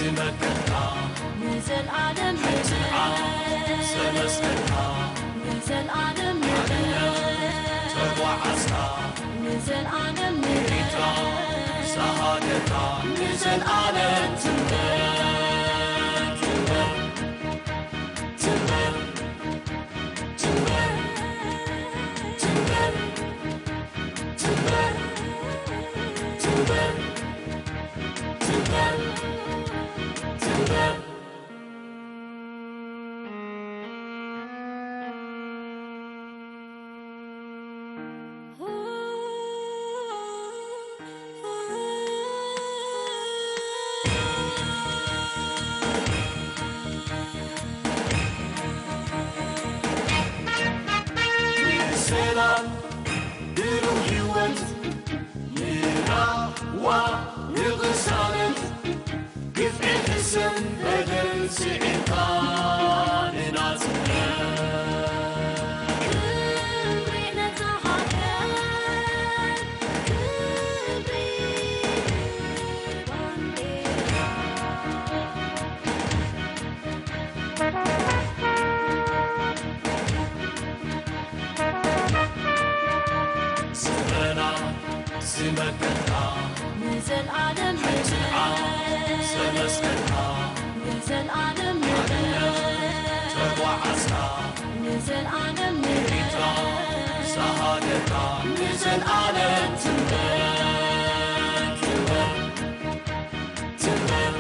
ዝመከርካ ንዘልኣለም ንበል። ሰለስተካ ንዘልኣለም ንበል። ተጓዓዝካ ንዘልኣለም ንበል። ዝሃገርካ ንዘልኣለም ትንበር፣ ትንበር፣ ትንበር። ሰላም ብሩህ ህይወት ንራህዋ ንቕሳነት ግፍዒ ክሰን በደል ስዒርካ ንናጽነት። ክብሪ ነታ ሃገር፣ ክብሪ ባንዴራ። ስረና ዝመከትካ ንዘልኣለም ሕጂ ንዓል ሰለስተካ ንዘልኣለም ንበል። ተጓዓዝካ ንዘልኣለም ንበል። ኤርትራ ሳሃገርካ ንዘልኣለም ትንበር፣ ትንበር፣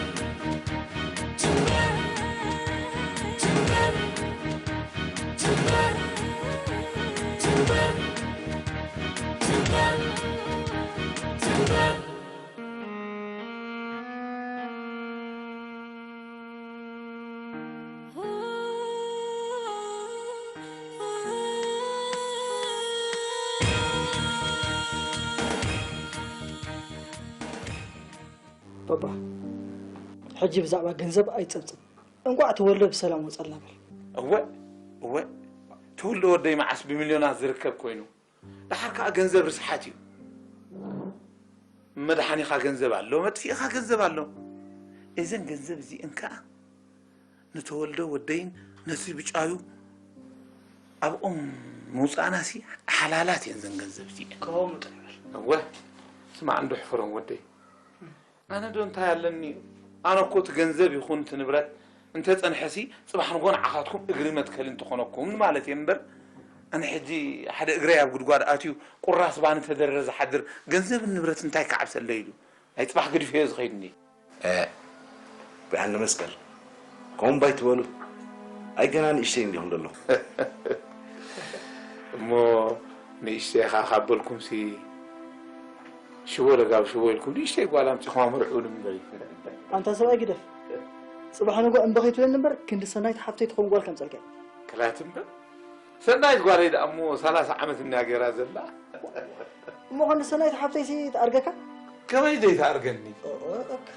ትንበር። ባባ፣ ሕጂ ብዛዕባ ገንዘብ ኣይትጸብጽብ። እንቋዕ ተወልደ ብሰላም ወጸልና በል። እወ፣ እወ፣ ተወልደ ወደይ መዓስ ብሚልዮናት ዝርከብ ኮይኑ። ደሓር ከኣ ገንዘብ ርስሓት እዩ። መድሓኒኻ ገንዘብ ኣሎ፣ መጥፊእኻ ገንዘብ ኣሎ። እዘን ገንዘብ እዚአን ከኣ ንተወልደ ወደይን ነቲ ብጫዩ ኣብኦም ምውጻእናሲ ሓላላት እየን እዘን ገንዘብ እዚአን። ከምኡ ጥራሕ በል። እወ፣ ስማዕ እንዶ ሕፈሮም ወደይ። ኣነ ዶ እንታይ ኣለኒ? ኣነ እኮ እቲ ገንዘብ ይኹን እቲ ንብረት እንተጸንሐሲ፣ ጽባሕ ንጎ ንዓኻትኩም እግሪ መትከሊ እንተኾነኩም ማለት እየ እምበር፣ ኣነ ሕጂ ሓደ እግረይ ኣብ ጉድጓድ ኣትዩ ቁራስ ባኒ ተደረ ዝሓድር ገንዘብን ንብረት እንታይ ክዓብሰለይ ኢሉ ናይ ጽባሕ ገዲፈዮ ዝኸይድ እንድየ። እ፣ ብርሃነ መስቀል፣ ከምኡ እምባ ኣይትበሉ። ኣይ ገና ንእሽተይ እንዲኹም ዘለኹም። እሞ ንእሽተይ ኢኻ ካብ በልኩምሲ፣ ሽቦ ለጋብ ሽቦ ኢልኩም ንእሽተይ ጓል ኣምጺኹም ኣምርዕውኒ እምበሪ። ኣንታ ሰብኣይ ግደፍ። ጽባሕ ንጎ እምቢ ከይትብለኒ እምበር፣ ክንዲ ሰናይት ሓፍተይ ትኸውን ጓል ከምጸልካ እየ። ክላት እምበር፣ ሰናይት ጓለይ ደኣ እሞ ሰላሳ ዓመት እንድያ ገይራ ዘላ። እሞ ኸንዲ ሰናይት ሓፍተይሲ ትኣርገካ? ከመይ ደይ ትኣርገኒ? ኦ፣ ኦ፣ ኦካ።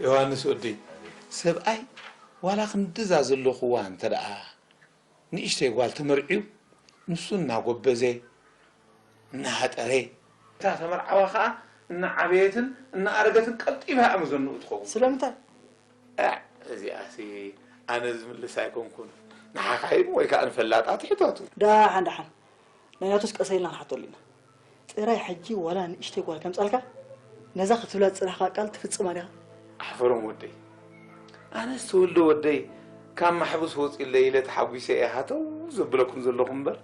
ዮሃንስ ወደይ፣ ሰብኣይ ዋላ ክንድዛ ዘለኹዋ እንተ ደኣ ንእሽተይ ጓል ተመርዕዩ፣ ንሱ እናጎበዘ፣ እናሃጠረ፣ እታ ተመርዓዋ ኸኣ እናዓበየትን እናኣረገትን ቀልጢፋ እያ መዘንኡ ትኸውን። ስለምንታይ? እ፣ እዚኣሲ ኣነ ዝምልስ ኣይኮንኩን። ንሓኻይም ወይ ከኣ ንፈላጣት ሕተቱ። ደሓን፣ ደሓን። ናይ ናቱስ ቀስ ኢልና ንሓተሉ ኢና። ጥራይ ሕጂ ዋላ ንእሽተይ ጓል ከምጻልካ፣ ነዛ ክትብላ ዝጸናሕካ ቃል ትፍጽማ ዲኻ? ኣሕፈሮም ወደይ። ኣነስ ተወልደ ወደይ ካብ ማሕቡስ ወጺለይ ኢለ ተሓጒሰ እየ ሃተው ዘብለኩም ዘለኹ እምበር፣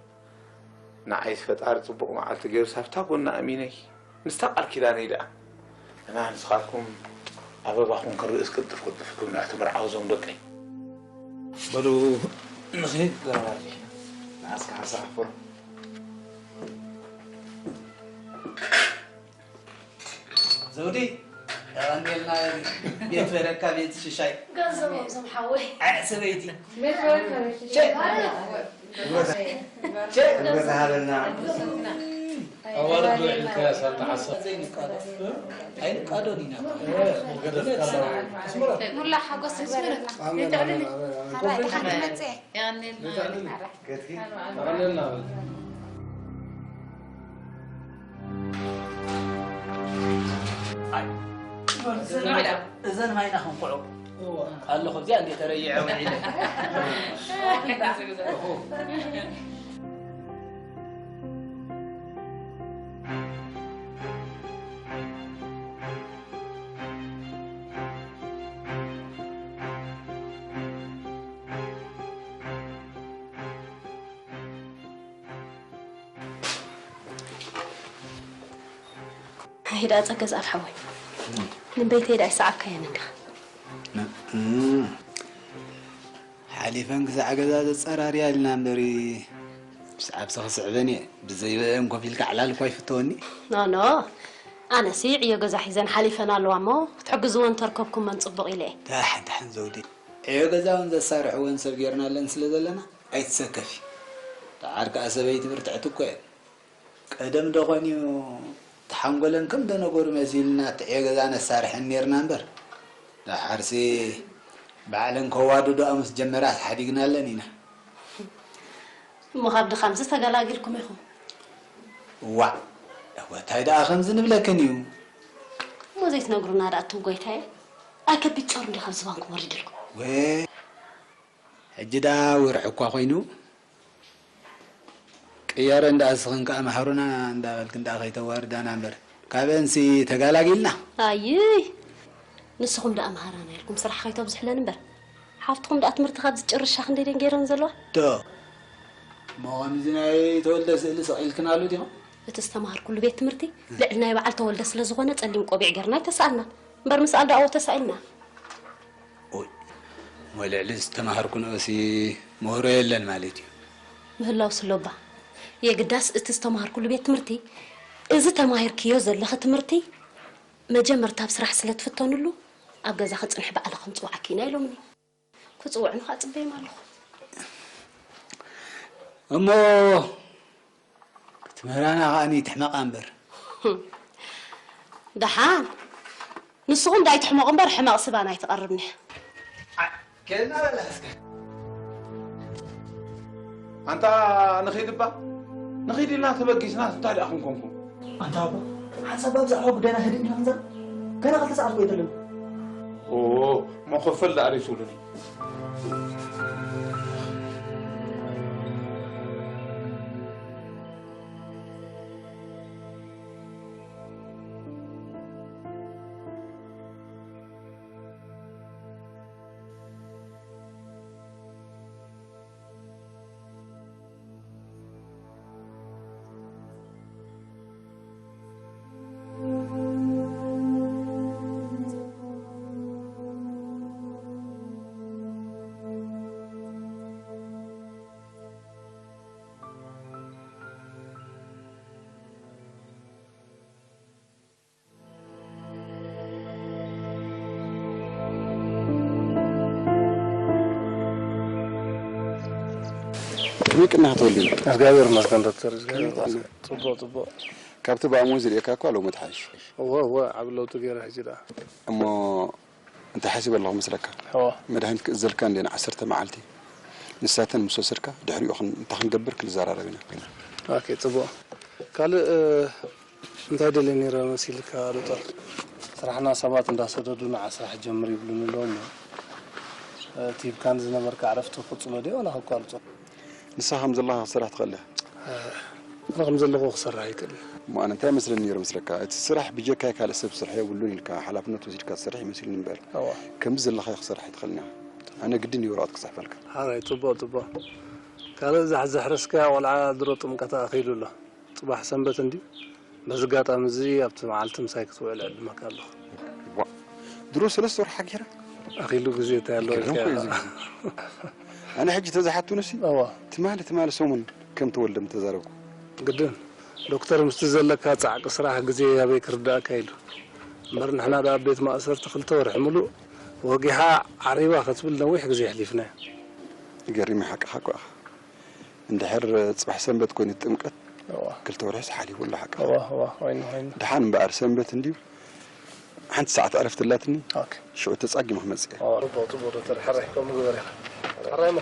ንዓይስ ፈጣሪ ጽቡቕ መዓልቲ ገይሩስ ኣብታ ጎና ኣሚነይ፣ ምስታ ቃል ኪዳነይ ደኣ። እና ንስኻትኩም ኣበባኹም ክርእስ ቅልጥፍ ቅልጥፍ ክብሉ እቶም መርዓዊ እዞም ደቀይ። በሉ ንኺድ ዘራባቲ። ንዓስካ ሓንሳእ ኣሕፍሮ። ዘውዲ፣ ቀንዴልና ቤት በረካ ቤት ሽሻይ። ገንዘቦም እዞም ሓወይ። ኣይ፣ ሰበይቲ። ቤት በረካ ቤት ሽሻይ። ቸ። ቸ። ሃበልና። ኣዋርድ ውዒልካ ሳልታ ዓሳ። ዘይንቃዶ። ኣይንቃዶን ኢና። ሙላ ሓጎስ ይግበረልና። የዕልልና። የዕልልና። የዕልልና። እዘን ማይና ክንኩዑ ኣለኹ። እዚኣ እንዴ ተረይዐ ውዒለ። ሓሂዳ ጸገዝ ኣብ ሓወይ። ንበይተይ ዳኣ ይሰዓብካየን እንዲኻ። ሓሊፈን ክሳዕ ገዛ ዘጸራርያ ኢልና እምበሪ፣ ብሰዓብቲ ክስዕበን እየ። ብዘይበአን ኮፍ ኢልካ ዕላል እኳ ይፍተወኒ። ኖ፣ ኖ። ኣነሲ ዕዮ ገዛ ሒዘን ሓሊፈን ኣለዋ እሞ፣ ክትሕግዝወን ተርከብኩመን ጽቡቕ ኢለ እየ። ደሓን፣ ደሓን ዘውዲ። ዕዮ ገዛ እውን ዘሳርሕወን ሰብ ጌርናለን ስለ ዘለና፣ ኣይትሰከፊ። ደሓር ከኣ ሰበይቲ ብርትዕቲ እኮ እየን። ቀደም ዶ ኾን እዩ ተሓንጎለን ከም ደነጎሩ መሲልና እቲ ዕዮ ገዛ ነሳርሐን ኔርና እምበር፣ ደሓርሲ ባዕለን ከዋድዶኣ ምስ ጀመራ ተሓዲግናለን ኢና። እሞ ካብ ድኻምሲ ተገላጊልኩም ኢኹም። ዋዕ፣ እወ፣ እንታይ ደኣ ከምዚ ንብለክን እዩ? እሞ ዘይትነግሩና ደኣ ኣቱም ጎይታየ፣ ኣይ ከቢድ ጾር እንዲ ካብ ዝባንኩም ወሪድልኩም። ወ-፣ ሕጂ ደኣ ወርሒ እኳ ኮይኑ፣ ቅያረ እንዳ እስኽን ከኣ ማሕሩና እንዳበልክን ደኣ ከይተዋርዳና እምበር፣ ካብአንሲ ተጋላጊልና። ኣይይ፣ ንስኹም ደኣ መሃራና ኢልኩም ስራሕ ከይተብዝሕለን እምበር፣ ሓፍትኹም ደኣ ትምህርቲ ካብ ዝጭርሻ ክንደይ ደን ገይረን ዘለዋ? ዶ፣ እሞ ከምዚ ናይ ተወልደ ስእሊ ሰቒልክናሉ ዲኹም? እቲ ዝተማሃርኩሉ ቤት ትምህርቲ ልዕሊ ናይ በዓል ተወልደ ስለ ዝኾነ ጸሊም ቆቢዕ ገይርና ኣይተሳእልናን። እምበር ምስኣል ደኣ ተሳኢልና። ኦይ፣ እሞ ልዕሊ ዝተማሃርኩ ንኡሲ ምህሮ የለን ማለት እዩ። ምህላው ስሎባ፣ የግዳስ እቲ ዝተማሃርኩሉ ቤት ትምህርቲ፣ እዚ ተማሂርክዮ ዘለኺ ትምህርቲ መጀመርታ ኣብ ስራሕ ስለ ትፍተንሉ፣ ኣብ ገዛ ክጽንሒ ባዕሊ ከም ጽዋዕኪ ኢና ኢሎምኒ። ክጽውዕኑ ከዓ ጽበዮም ኣለኹ። እሞ ክትምህራና ከኣኒ ትሕመቓ እምበር። ደሓን፣ ንስኹም ዳኣ ኣይትሕመቑ እምበር፣ ሕመቕ ስባና ኣይትቐርብኒ። ከና በላ እስከ። ኣንታ ንኺድ እባ፣ ንኺድ ኢልና ተበጊስና እንታይ ደኣ ክንኮንኩም? ኣንታ ኣቦ፣ ሓንሳብ ብዛዕባ ጉዳይና ህድእ ኢልና ክንዛረብ። ገና ክልተ ሰዓት እኮ እዩ ዘሎ። ኦ፣ መኸፈል ደኣ ሪሱሉኒ። ከመይ ቅናህ ተወልደ? እግዚኣብሔር ይመስገን ዶክተር፣ እግዚኣብሔር ይመስገን። ጽቡቕ፣ ጽቡቕ። ካብቲ ብኣሞ ዝርእየካ እኳ ሎሚ ተሓይሹ። እወ፣ እወ፣ ዓቢ ለውጢ ገይረ ሕጂ ደኣ። እሞ እንታይ ሓሲበ ኣለኹ መስለካ? እወ። መድሃኒት ክእዘልካ እንዴ ንዓሰርተ መዓልቲ። ንሳተን ምስ ወሰድካ ድሕሪኡ ክን-፣ እንታይ ክንገብር ክንዘራረብ ኢና። ኦኬ፣ ጽቡቕ። ካልእ፣ እ፣ እንታይ ደልየ ነይረ መሲልካ ዶክተር? ስራሕና ሰባት እንዳሰደዱ ንዓ ስራሕ ጀምር ይብሉኒ ኣለዉ እሞ፣ እ፣ እቲ ሂብካኒ ዝነበርካ ዕረፍቲ ክቕጽሎ ድየ ዋላ ከቋርጾ? ንስኻ ከም ዘለኻ ክትሰርሕ ትኽእል ኢኻ። ኣነ ከም ዘለኹ ክሰርሕ ኣይክእልን። እሞ ኣነ እንታይ መስለኒ ነይሩ መስለካ? እቲ ስራሕ ብጀካይ ካልእ ሰብ ስራሕ የብሉን ኢልካ ሓላፍነት ወሲድካ ትሰርሕ ይመስልኒ እምበር፣ እዋ። ከምዚ ዘለኻዮ ክሰርሕ ኣይትኽእልን ኢኻ። ኣነ ግድን እዩ ወረቐት ክጽሕፈልካ። ሓራይ፣ ጽቡቕ፣ ጽቡቕ። ካልእ እዛ ሕዚ ዘሕረስካያ ቆልዓ ድሮ ጥምቀታ ኣኺሉ ኣሎ። ጽባሕ ሰንበት እንድዩ። በዚ ኣጋጣሚ እዚ ኣብቲ መዓልቲ ምሳይ ክትውዕል እዕድመካ ኣለኹ። ዋ፣ ድሮ ሰለስተ ወርሒ ሓጊራ? ኣኺሉ ግዜ እንታይ ኣሎ ግርም ኢልካ እኮ እዩ ኢኻ። እዚ ግዜ። ኣነ ሕጂ ተዝሓቱንሲ፣ እዋ። ትማሊ፣ ትማሊ ሰሙን ከም ተወልደ ምተዛረብኩ። ግድን፣ ዶክተር ምስቲ ዘለካ ጻዕቂ ስራሕ ግዜ ኣበይ ክርዳእካ ኢሉ። እምበር ንሕና ደኣ ኣብ ቤት ማእሰርቲ ክልተ ወርሒ ምሉእ ወጊሓ ዓሪባ ክትብል ነዊሕ ግዜ ኣሕሊፍና። ገሪም ሓቅኻ እኮ ኢኻ። እንድሕር ጽባሕ ሰንበት ኮይኑ ጥምቀት፣ እዋ። ክልተ ወርሒ ሓሊፉ ኣሎ ሓቅኻ። እዋ፣ እዋ፣ ኮይኑ፣ ኮይኑ። ደሓን እምበኣር ሰንበት እንድዩ። ሓንቲ ሰዓት ዕረፍቲ ኣላትኒ። ኦኬ። ሽዑ ተጻጊመ ክመጽእ እየ። ኦ፣ ጽቡቕ፣ ጽቡቕ ዶክተር። ሕራይ፣ ከምኡ ግበር ኢኻ። ሕራይ እሞ።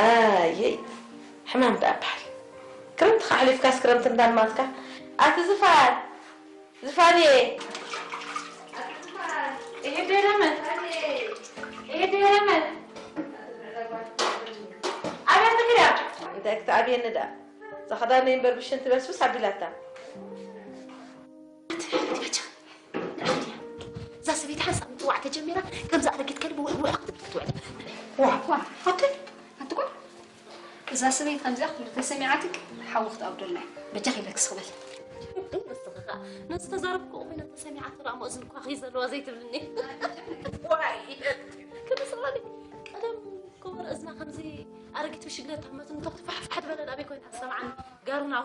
ኣየይ፣ ሕማም ደኣ በሃል። ክረምቲ ከሕሊፍካስ ክረምቲ እንዳልማትካ። ኣቲ ዝፋን፣ ዝፋንየ። እሄ ደረመት፣ እሄ ደረመት። ኣበይ ትግዳ? እንታይ ክትኣብየኒ ደኣ? እዛ ክዳነይ እምበር ብሽንቲ በስብስ ኣቢላታ። እዛ ሰበይቲ ሓንሳብ ምጽዋዕ ተጀሚራ፣ ከምዛ ኣረጊት ከልቢ ውሕ ውሕ ክትብል ክትውዕል። ዋ፣ ዋ፣ ኣቲ፣ ኣቲ ጓል፣ እዛ ሰበይቲ ከምዚኣ ክትብል ተሰሚዓትክ፣ ሓዊ ክትኣብደልና እዩ። በጃኺ ኢለክስ ክበል። ንስኻ ኸኣ፣ ነዚ ተዛረብክዎ ኮይና ተሰሚዓቶ ደኣ መእዝን እኳ ከይ ዘለዋ ዘይትብልኒ። ዋይ፣ ክንዲ ሰብኣለይ፣ ቀደም ኮበር እዝና ከምዚ ኣረጊት ብሽግለታ መትንቶ ክትፋሕፋሕ ትበለ ኣበይ ኮይና ትሰምዓኒ? ጋርናው።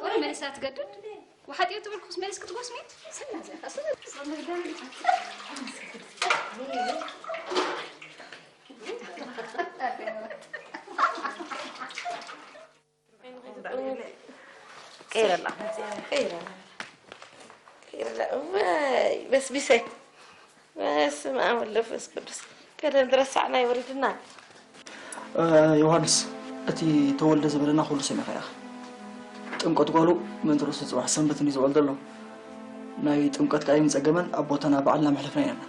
ወረ መልሳ ትገድድ። ወሓጥዮ ትብል ኩስ መሊስ ክትጎስሚ? ሰና ዘካ፣ ሰና ቀይረላ። ቀይረላ። ቀይረላ። እዋይ፣ በስቢሰይ። በስመ ኣብ ወወልድ ወመንፈስ ቅዱስ። ቀደም ዝረሳዕናዮ ወሪዱና። እ፣ ዮሃንስ፣ እቲ ተወልደ ዝበለና ኩሉ ሰሚዕካ ኢኻ። ጥምቀት ጓሉ ምእንቲ ርእሱ ጽባሕ ሰንበት እንድዩ ዝውዕል ዘሎ። ናይ ጥምቀት ከኣ ይምጸገመን ኣብ ቦታና ባዕልና መሕለፍና ኢና።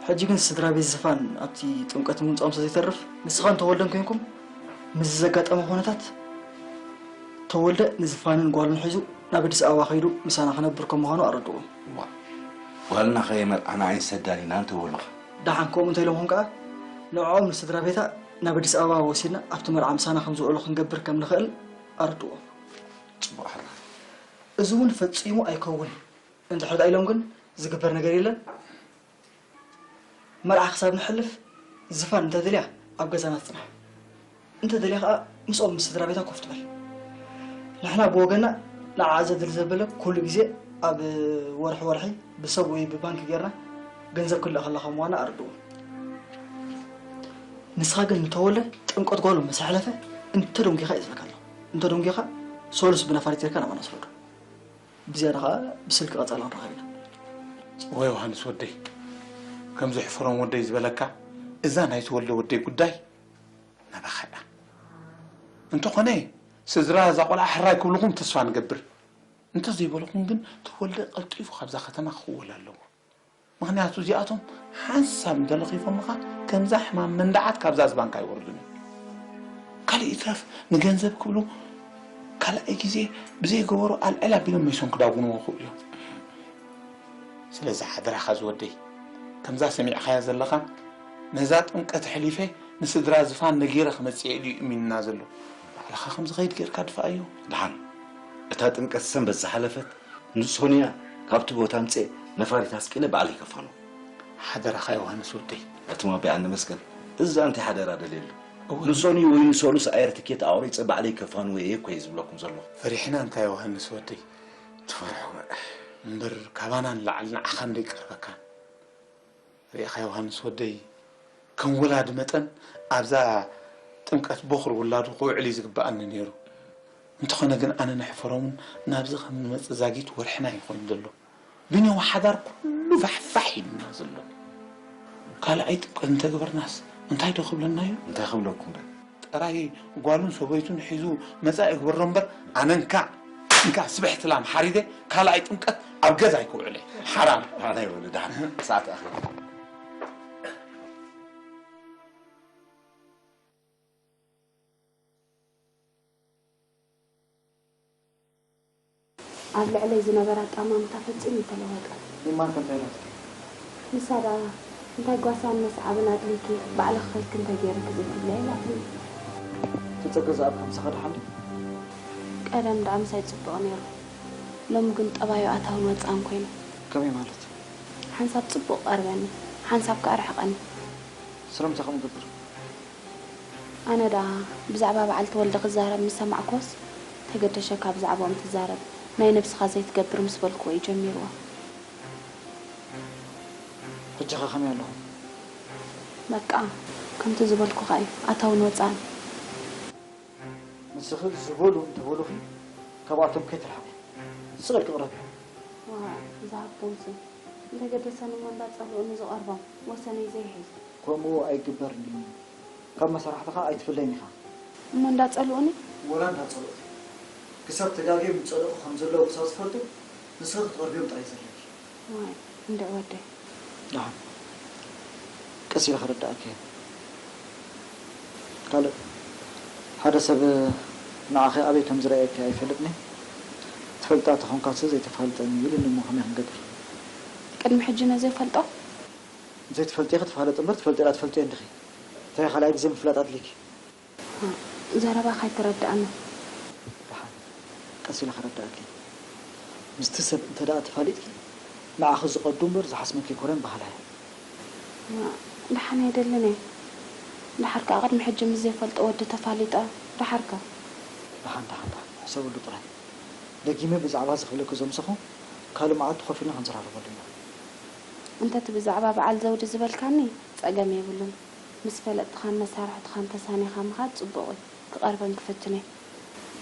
ሕጂ ግን ስድራ ቤት ዝፋን ኣብቲ ጥምቀት ምምጽኦም ስለ ዘይተርፍ፣ ንስኻን ተወልደን ኮይንኩም ምስዚ ዘጋጠመ ኩነታት፣ ተወልደ ንዝፋንን ጓሉን ሒዙ ናብ ኣዲስ ኣበባ ከይዱ ምሳና ክነብር ከም ምዃኑ ኣረድእዎም። እዋ፣ ጓልና ከየመርዓና ኣይንሰዳን ኢና እንተበሉኻ? ደሓን ከምኡ እንተኢሎምኹም ከኣ፣ ንዕኦም ንስድራ ቤታ ናብ ኣዲስ ኣበባ ወሲድና ኣብቲ መርዓ ምሳና ከም ዝውዕሉ ክንገብር ከም ንኽእል ኣረድእዎም። ጽቡቕ ሕራይ። እዚ እውን ፈጺሙ ኣይከውንን እንድሕር ደኣ ኢሎም ግን ዝግበር ነገር የለን። መርዓ ክሳብ ነሕልፍ ዝፋን እንተደልያ ኣብ ገዛና ትጽናሕ፣ እንተደልያ ከኣ ምስኦም ምስ ስድራ ቤታ ኮፍ ትበል። ንሕና ብወገንና ንዓኣ ዘድሊ ዘበለ ኩሉ ግዜ ኣብ ወርሒ ወርሒ ብሰብ ወይ ብባንክ ጌርና ገንዘብ ክልእኸላ ከም ምዃና ኣረድእዎ። ንስኻ ግን ንተወልደ ጥምቀት ጓሉ ምስ ኣሕለፈ እንተደንጒኻ እየ ዝብለካ ኣለኹ። እንተደንጒኻ ሰሉስ ብነፋሪት ጌርካ ናባና ስረዶ። ብዝያዳ ኸኣ ብስልኪ ቀጻሊ ክንራኸብ ኢና። ጽወ ዮሃንስ ወደይ፣ ከም ዘሕፍሮም ወደይ ዝበለካ፣ እዛ ናይ ተወልደ ወደይ ጉዳይ ናባኻ እያ። እንተኾነ፣ ስድራ እዛ ቖልዓ ሕራይ ክብልኹም ተስፋ ንገብር። እንተዘይበልኹም ግን፣ ተወልደ ቀልጢፉ ካብዛ ከተማ ክኽወል ኣለዎ። ምኽንያቱ እዚኣቶም ሓንሳብ እንተለኺፎምኻ ከምዛ ሕማም መንደዓት ካብዛ ዝባንካ ኣይወርዱን እዮም። ካልእ ይትረፍ ንገንዘብ ክብሉ ካልኣይ ግዜ ብዘይገበሮ ኣልዕል ኣቢሎም መይሶም ክዳጉንዎ ይኽእሉ እዮም። ስለዚ ሓደራኻ ዝወደይ ከምዛ ሰሚዕኻያ ዘለኻ ነዛ ጥምቀት ኣሕሊፈ ንስድራ ዝፋን ነጊረ ክመጽእ ኢሉ እዩ እሚንና ዘሎ። ባዕልኻ ከም ዝኸይድ ጌርካ ድፍኣዮ። ደሓን እታ ጥምቀት ሰንበት ዝሓለፈት ንሶንያ ካብቲ ቦታ ኣምጽኤ ነፋሪት ኣስቂለ ባዕለይ ከፋንዎ። ሓደራኻ ዮሃንስ ወደይ። ኣቲ ማቢዓኒ መስገን እዛ እንታይ ሓደራ ደልየሉ። እወ። ንሶኒ ወይ ንሶሉስ ኣየር ትኬት ኣቑሪጸ ባዕለይ ከፋንዎ እየ እኮ እየ ዝብለኩም ዘለኹ። ፈሪሕና እንታ ዮሃንስ ወደይ። ትፈርሑ እምበር ካባና ንላዕሊ ንዓኻ እንዶ ይቀርበካን። ርኢኻ ዮሃንስ ወደይ፣ ከም ወላዲ መጠን ኣብዛ ጥምቀት ቦኽሪ ውላዱ ክውዕል እዩ ዝግብኣኒ ነይሩ። እንተኾነ ግን ኣነ ነሕፈሮምን ናብዚ ከም ንመጽእ ዛጊት ወርሕና እዩ ኮይኑ ዘሎ። ብንየው ሓዳር ኩሉ ፋሕፋሕ ኢሉና ዘሎ። ካልኣይ ጥምቀት እንተገበርናስ እንታይ ዶ ክብለና እዩ? እንታይ ክብለኩም በል? ጥራይ ጓሉን ሰበይቱን ሒዙ መጻኢ ግበሮ እምበር፣ ኣነ እንካ፣ እንካ ስብሕቲ ላም ሓሪደ ካልኣይ ጥምቀት ኣብ ገዛ ኣይክውዕለ። ሓራም። ኣነ ይብሉ ደሓን ሰዓት ኣኺሉ። ኣብ ልዕለይ ዝነበራ ኣጠማምታ ፈጺሙ ተለወጠ። ኒማን ከ እንታይ ኢላትኪ? ንሳ ደኣ፣ "እንታይ ጓሳን መስዓብን ኣድልይኪ፣ ባዕልኺ ከይድኪ እንታይ ገይርኪ ዘይትብለያ?" ኢላትኒ። እቲ ጸገ ዝኣብ ከምሳኻ ደሓን ድዩ? ቀደም ደኣ ምሳይ ጽቡቕ ነይሩ። ሎሚ ግን ጠባዩ ኣታውን ወጻእን ኮይኑ። ከመይ ማለት? ሓንሳብ ጽቡቕ ቀርበኒ፣ ሓንሳብ ከኣ ርሕቐኒ። ስለምንታይ ከምኡ ይገብር? ኣነ ደኣ ብዛዕባ በዓል ተወልደ ክዛረብ ምስ ሰማዕክዎስ፣ ተገደሸካ ብዛዕባኦም ትዛረብ፣ ናይ ነብስኻ ዘይትገብር ምስ በልክዎ እዩ ጀሚርዎ። ሕጂኸ ከመይ ኣለኹም? በቃ፣ ከምቲ ዝበልኩኻ እዩ፣ ኣታውን ወጻእን። ንስኺ ዝበሉ እንተበሉኺ ካብኣቶም ከይትርሕቂ። ስቕ ኢልኪ ቅረቢ። ዋ፣ ዝሃብቶም ስም እንተገደሰኒ እሞ እንዳጸልኡኒ ዝቐርቦም ወሰነይ ዘይሕዝ። ከምኡ ኣይግበርን እዩ። ካብ መሳርሕትኻ ኣይትፍለይን ኢኻ። እሞ እንዳጸልኡኒ? ወላ እንዳጸልኡኺ። ክሳብ ተጋግዮም ይጸልኡኺ ከም ዘለዉ ክሳብ ዝፈልጡ ንስኺ ክትቐርብዮም ጥራይ ዘለኪ። ዋይ፣ እንድዒ ወደይ። ደሓን። ቀስ ኢለ ከረድኣኪ እየ። ካልእ፣ ሓደ ሰብ ንዓኺ ኣበይ ከም ዝረኣየኪ ኣይፈልጥን እየ። ትፈልጣ ተኾንካሲ ዘይተፋልጠኒ ኢሉኒ እሞ ከመይ ክንገብር? ቅድሚ ሕጂ ነዘይፈልጦ? ዘይትፈልጥዮ ክትፋለጢ እምበር ትፈልጥዮ ላ ትፈልጥዮ እንዲኺ። እንታይ ካልኣይ ግዜ ምፍላጥ ኣድልይኪ? ዘረባኻ ኣይተረድኣንን። ደሓን፣ ቀስ ኢለ ከረድኣኪ። ምስቲ ሰብ እንተ ደኣ ተፋሊጥኪ፣ ንዓኺ ዝቐዱ እምበር ዝሓስመኪ ኣይኮነን በሃላይ። ደሓን ኣይደልን እየ። ደሓር ከኣ ቅድሚ ሕጂ ምስ ዘይፈልጦ ወዲ ተፋሊጠ፣ ደሓር ከ? ደሓን፣ ደሓን፣ ደሓን፣ ሕሰብሉ ጥራይ። ደጊመ ብዛዕባ እዚ ክብለኪ ዘምሰኹ፣ ካልእ መዓልቲ ኮፍ ኢልና ክንዘራረበሉ ኢና። እንተ እቲ ብዛዕባ በዓል ዘውዲ ዝበልካኒ፣ ጸገም የብሉን። ምስ ፈለጥትኻን መሳርሕትኻን ተሳኒኻ ምኻድ ጽቡቕ እዩ። ክቐርበን ክፍትን እየ።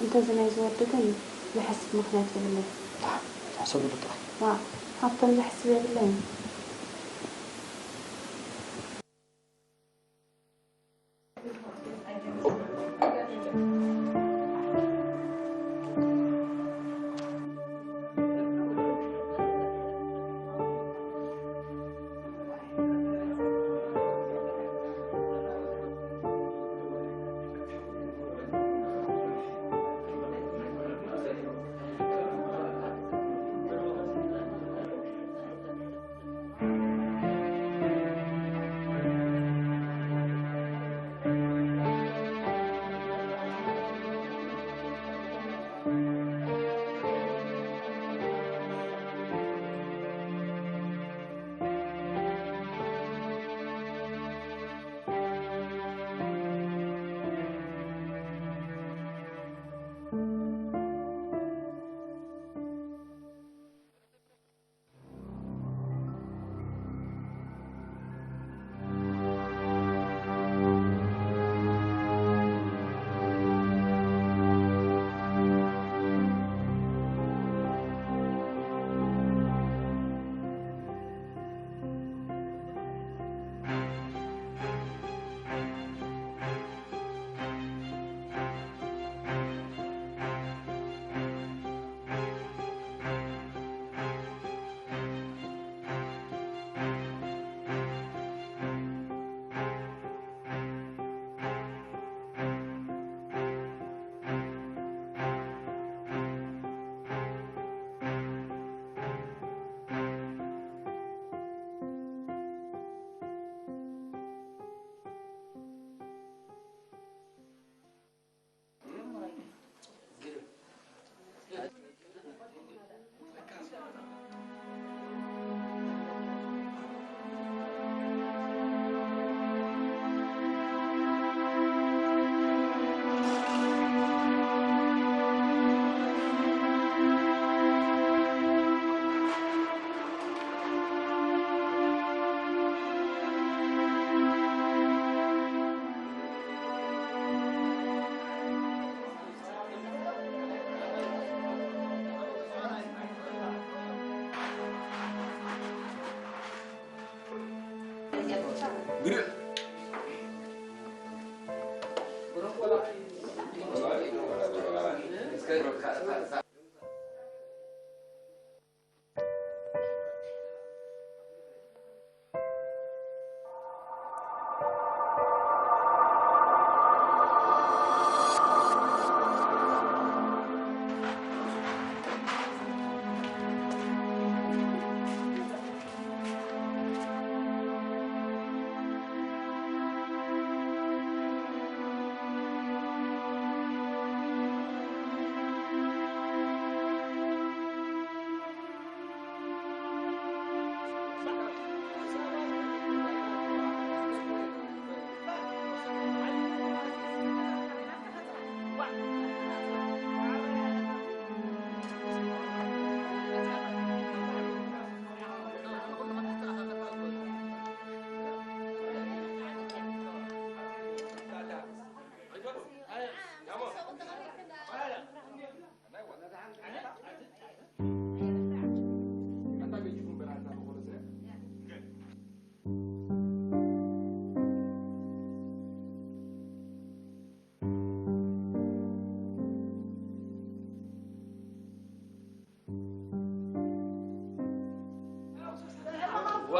እንተ እዚ ናይዚ ወዲ ግን ዘሕስብ ምኽንያት የብለይን። ደሓን፣ ሕሰብሉ ጥራይ። ዋእ፣ ሃብቶም ዘሕስብ የብለይን።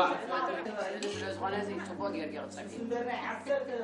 ስለ ዝኾነ እዚ ጽቡቕ ጌርጌ ክጸብሒ።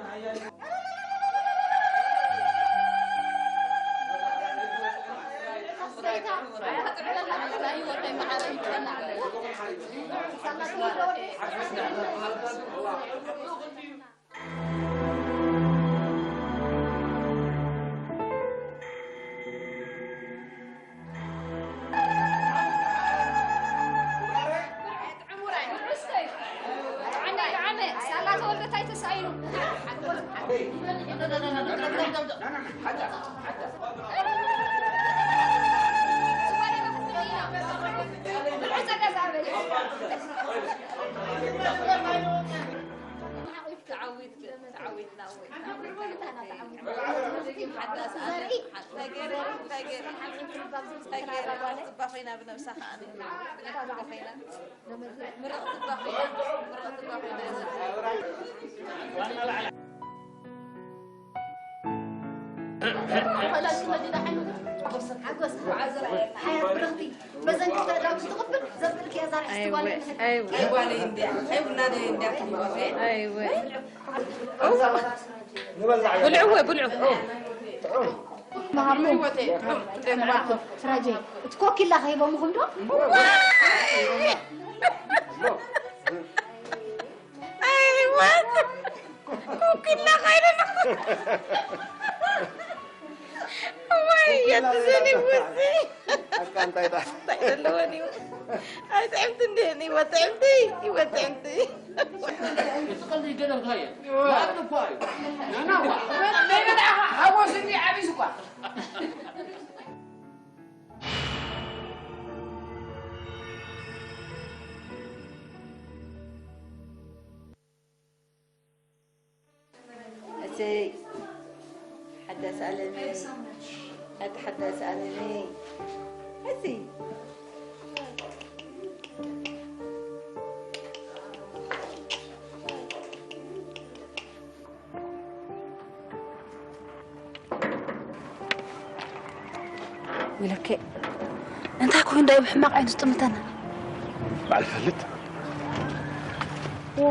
ተዓዊት-፣ ተዓዊትና ወይ ሓዳስ ኣነ፣ ተገረ፣ ተገረ፣ ተገረ፣ ጽባ ኮይና ብነብሳ ከኣ፣ ብነብሳ ኮይና፣ ምርቕቲ እባ ኮይና፣ ምርቕቲ እባ ኮይና። ሓጎስ፣ ሓያት ብርኽቲ። መዘንግዕ ተዳጉ ትቕብል ዘብልክ እያ ዛሬ ኣይወ፣ ኣይወ። ኣይ ጓለይ እንድያ፣ ኣይ ውላደይ እንድያ ትብሎ። ኣይወ። ብልዕዎ፣ ብልዑ። መሃርኩም። ስራጀይ፣ እቲ ኮኪላ ከሂቦምኹም ዶ? ኣይወ። ኩኩላ ኻይደ። እዋይ፣ የትዘኒ ውዚ። ኣቃ እንታይ ዳ-? እንታይ ዘለወን እዩ? ኣይጥዕምቲ እንዲህን ይወጥዕምቲ፣ ይወጥዕምቲ። ትቐልድ ይገደልካየ። ዋእ። ዋእ እኮ እዩ። ናና፣ ዋእ። ናይ በላዕኻ ሓጎስ እንዲ ዓብይስ እኳ። እሰይ፣ ሓዳስ ኣለመይ፣ ኣቲ ሓዳስ ኣለመይ፣ እሰይ። ወይለከ፣ እንታይ ኮይኑ እንዳይ ብሕማቕ ዓይኑ ዝጥምተና? ባዕል ፈልጥ። ኦ።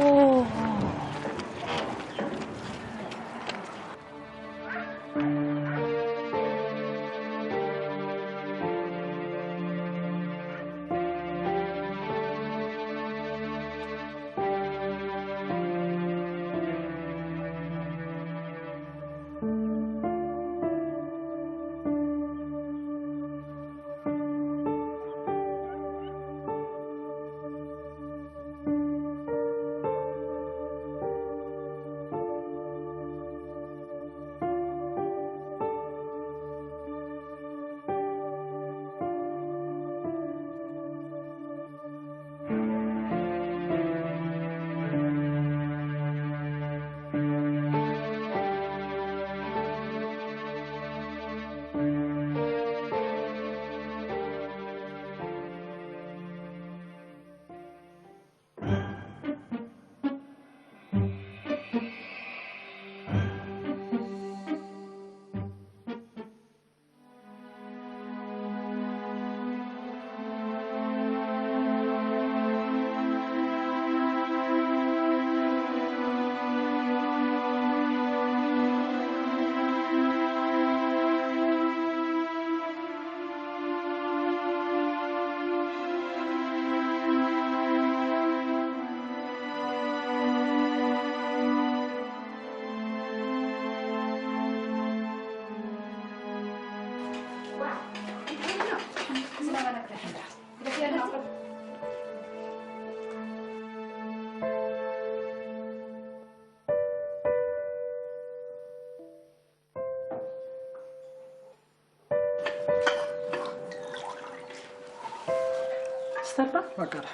ስተፋ መቀረ።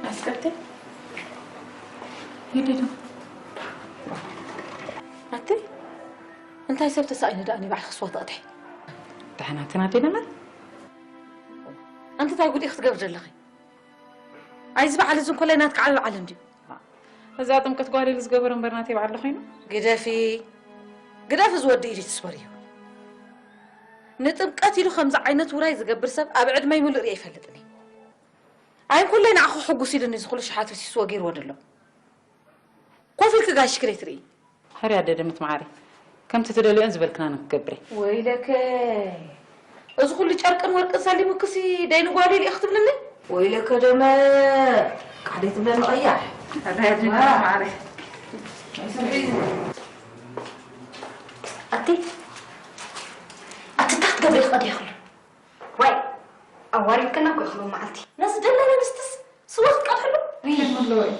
ኣስከፍተ ይደዶ። ኣቲ እንታይ ሰብ ተሳኢኑ ደኣ ንባዕልኺ ስዋ ተቕድሒ? ደሓና ተናዲና። ኣንቲ እንታይ ጉድ ኢኺ ትገብሪ ዘለኺ? ኣይዚ በዓል እዚ እንኮላይ ናትካ ዓቢ በዓል እንድዩ። እዛ ጥምቀት ጓል ኢሉ ዝገበሮ እምበር ናተይ በዓል ዶ ኮይኑ? ግደፊ፣ ግደፊ፣ እዚ ወዲ ኢዱ ትስበርዮ። ንጥምቀት ኢሉ ከምዚ ዓይነት ውራይ ዝገብር ሰብ ኣብ ዕድመይ ምሉእ ርእየ ኣይፈልጥን እየ። ኣይንኩለይ ንዓኹ ሕጉስ ኢሉኒ እዚ ኩሉ ሽሓት ወሲስዎ ገይርዎ ደሎ። ኮፍ ኢልኪ ጋሽኪ ደይትርኢ። ሕርያ ደደምት መዓረይ፣ ከምቲ ትደልዮን ዝበልክናን ክንገብር እየ። ወይለከ፣ እዚ ኩሉ ጨርቅን ወርቅን ሰሊሙክሲ ደይንጓሉ ኢሉ ኢኺ ትብልኒ? ወይለከ ደመ፣ ቃደይ ትብለኒ ቀያሕ። ሕርያ ደደምት መዓረይ። ኣቲ፣ ኣቲ እንታይ ክትገብሪ ኢኺ ቀዲኽሉ? ዋይ፣ ኣዋሪድክና እኮ ኢኺ ሎም መዓልቲ። ነዚ ደላላ ንስትስ ስዋ ክትቀድሕሉ? ውይ።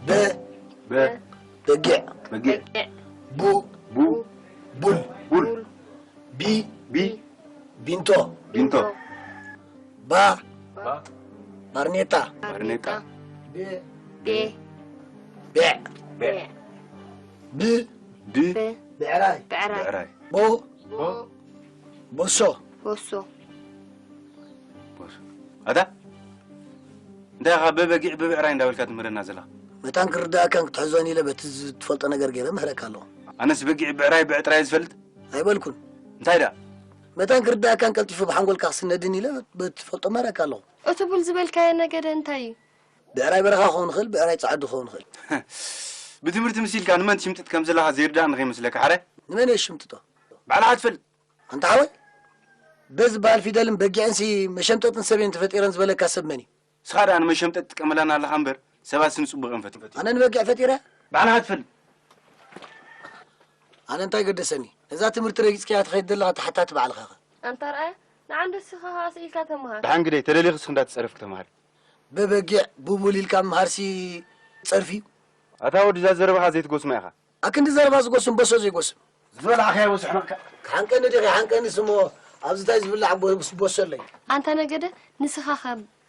በ፣ በ፣ በጊዕ፣ በጊዕ፣ ቡ፣ ቡ፣ ቡል፣ ቡል፣ ቢ፣ ቢ፣ ቢንቶ፣ ቢንቶ፣ ባ፣ ባ፣ ባርኔጣ፣ ባርኔጣ፣ ቤ፣ ቤ፣ ቤዕ፣ ቤዕ፣ ብ፣ ብ፣ ብ፣ ብዕራይ፣ ብዕራይ፣ ብዕራይ፣ ቦ፣ ቦ፣ ቦሶ፣ ቦሶ። ቦሶ። ኣታ እንታይ ኢኻ በበጊዕ ብብዕራይ እንዳበልካ ትምህረና ዘለኻ? መታን ክርዳእካን ክትሕዞን ኢለ በቲ ዝትፈልጦ ነገር ገይረ ምህረካ ኣለኹ። ኣነስ በጊዕ ብዕራይ ብዕጥራይ ዝፈልጥ ኣይበልኩን። እንታይ ደኣ? መታን ክርዳእካን ቀልጢፉ ብሓንጎልካ ክስነድን ኢለ በቲ ዝፈልጦ ምህረካ ኣለኹ። እቲ ቡል ዝበልካዮ ነገደ እንታይ እዩ? ብዕራይ በረኻ ክኸውን ይኽእል፣ ብዕራይ ጸዓዱ ክኸውን ይኽእል። ብትምህርቲ ምሲልካ ንመን ትሽምጥጥ ከም ዘለኻ ዘይርዳእ ንኸይመስለካ፣ ሓረ? ንመን እየ ዝሽምጥጦ? ባዕልኻ ትፈልጥ። ኣንታ ሓወይ፣ በ ዝበሃል ፊደልን በጊዕንሲ መሸምጠጥን ሰብ እየን ተፈጢረን ዝበለካ ሰብ መን እዩ? ንስኻ ደኣ ንመሸምጠጥ ትጥቀመላና ኣለኻ እምበር፣ ሰባትሲ ንጽቡቕ እዮም ፈጢሮም። ኣነ ንበጊዕ ፈጢረ? ባዕልኻ ትፈልጥ። ኣነ እንታይ ገደሰኒ? ነዛ ትምህርቲ ረጊጽካያ ትኸይድ ዘለኻ ተሓታቲ ባዕልኻ ኢኻ። ኣንታ ርኣያ፣ ንዓ ንስኻ ኸኣ ስኢልካ ተምሃር። ደሓን ግደይ፣ ተደሊኽስ እንዳተጸረፍኪ ተምሃሪ። በበጊዕ ብቡል ኢልካ ምምሃርሲ ጸርፊ እዩ። ኣታ ወዲ፣ እዛ ዘረባኻ ዘይትጎስማ ኢኻ። ኣክንዲ ዘረባ ዝጎስም በሶ ዘይጎስም። ዝበላዕካዮ በስሕነቕካ። ክሓንቀኒ ዲኺ? ሓንቀኒ ስሞ፣ ኣብዚ እንታይ ዝብላዕ ቦ-፣ በሶ ኣለይ? ኣንታ ነገደ፣ ንስኻ ኸ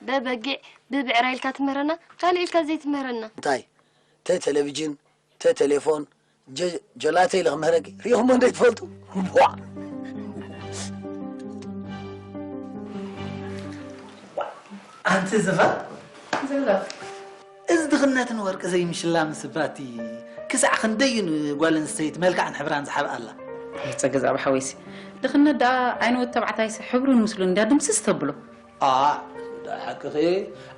በበጊዕ ብብዕራይ ኢልካ ትምህረና፣ ካልእ ኢልካ ዘይትምህረና? እንታይ? ተ ቴሌቪዥን፣ ተ ቴሌፎን፣ ጀ-፣ ጀላተ ኢለ ክምህረኪ? ርኢኹሞ እንዶ ኣይትፈልጡ? ቧዕ! ኣንቲ ዝፋ፣ ዘላ። እዚ ድኽነትን ወርቂ ዘይምሽላምስ እባ እቲ ክሳዕ ክንደይ እዩ ንጓል ኣንስተይቲ መልክዓን ሕብራን ዝሓብኣላ? ኣይ፣ ጸገዛብ ሓወይሲ፣ ድኽነት ደኣ ዓይኒ ወዲ ተባዕታይሲ ሕብሩን ምስሉን እንድያ ድምስስ ተብሎ። ኣ፣ ደኣ ሓቅኺ፣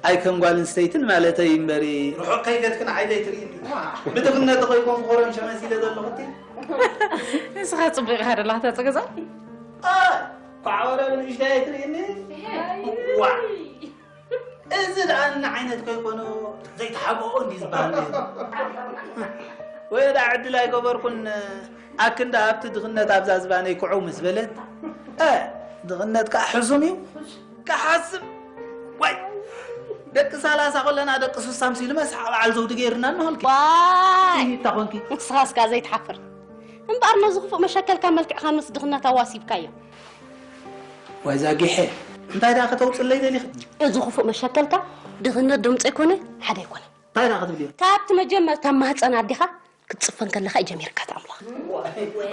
ኣይ ከም ጓል ኣንስተይትን ማለተይ እምበሪ፣ ርሑቕ ከይከድክን ዓይነይ ትርእይኒ። ብድኽነት ኾይኮም ኮረንሸ መሲለ ዘለኹ እቲ። ንስኻ ጽቡቕ ኢኻ ደለኻ፣ እታ ጸገዛብ። ኣይ፣ ኳዕ ወረ ብንእሽተይ ኣይትርእይኒ? ዋዕ። እዚ ደኣ ንዓይነት ከይኮነ ዘይተሓብኦ እንዲ ዝበሃል ነይሩ። ወይ ደኣ ዕድል ኣይገበርኩን፣ ኣክንዳ ኣብቲ ድኽነት ኣብዛ ዝባነይ ክዑ ምስ በለት፣ እ፣ ድኽነት ከኣ ሕሱም እዩ። ክሓስብ፣ ዋይ፣ ደቂ ሰላሳ ከለና ደቂ ስሳ ምሲሉ መስሓ በዓል ዘውዲ ገይሩና እናሃልኪ። ዋይ! እንታይ ኮንኪ? ንስኻስ ከኣ ዘይትሓፍር። እምበኣር ነዚ ክፉእ መሸከልካ መልክዕካ ምስ ድኽነት ኣዋሲብካዮ። ዋይ ዛጊሐ፣ እንታይ ደኣ ከተውፅለይ ደሊኺ? እዚ ክፉእ መሸከልካ ድኽነት ድምፂ ኣይኮነ፣ ሓደ ኣይኮነ። እንታይ ደኣ ክትብልዮ? ካብቲ መጀመርታ ማህፀን ኣዴኻ ክትፅፈን ከለኻ እዩ ጀሚርካ እቲ ኣምላኽ።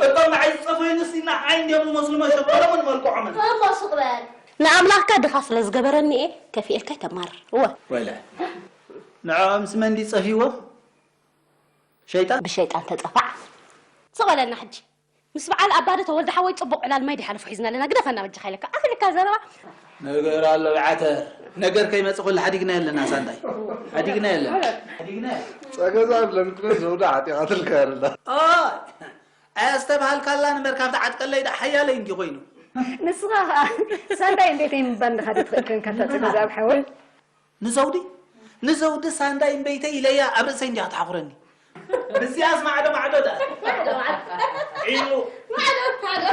እቶም ንዓይ ዝፀፈዩንስ ንዓይ እንድዮም ዝመስሉ መሸከሎምን መልክዖምን። እሞ ሱቕ በል። ንኣምላኽካ ድኻ ስለ ዝገበረኒ እየ ከፊኤልካ ኣይተማርር። እወ። ወለ። ንዕኦምስ መን ድዩ ፀፊዎ? ሸይጣን? ብሸይጣን ተፀፋዕ። ስቕ በለና ሕጂ። ምስ በዓል ኣባደ ተወልደ ሓወይ ጽቡቕ ዕላል ማይ ድሓለፉ ሒዝና ኣለና። ግደፈና በጃኻ ኢለካ። ኣኽልካ ዘረባ። ነገር ኣሎ ብዓተ። ነገር ከይመጽእ ኩሉ ሓዲግና ኣለና ሳንዳይ። ሓዲግና ኣለና። ሓዲግና ኣለና። ጸገዛ ለምክነ ዘውዳ ዓጢቓትልካ ኣለና። ኦ፣ ኣስተብሃልካላ እምበር ካብቲ ዓጥቀለይ ደኣ ሓያለይ እንዲ ኮይኑ። ንስኻ ኸኣ ሳንዳይ እንዴት ምባል እንድኻ ትኽእል ኮንካ እታ ጸገዛ ኣብ ሓወይ። ንዘውዲ ንዘውዲ ሳንዳይ እምበይተይ ኢለያ ኣብ ርእሰይ እንዲያ ክትሓኹረኒ። ምስያስ ማዕዶ ማዕዶ ደኣ። ማዕዶ ማዕዶ። ዒሉ። ማዕዶ ማዕዶ።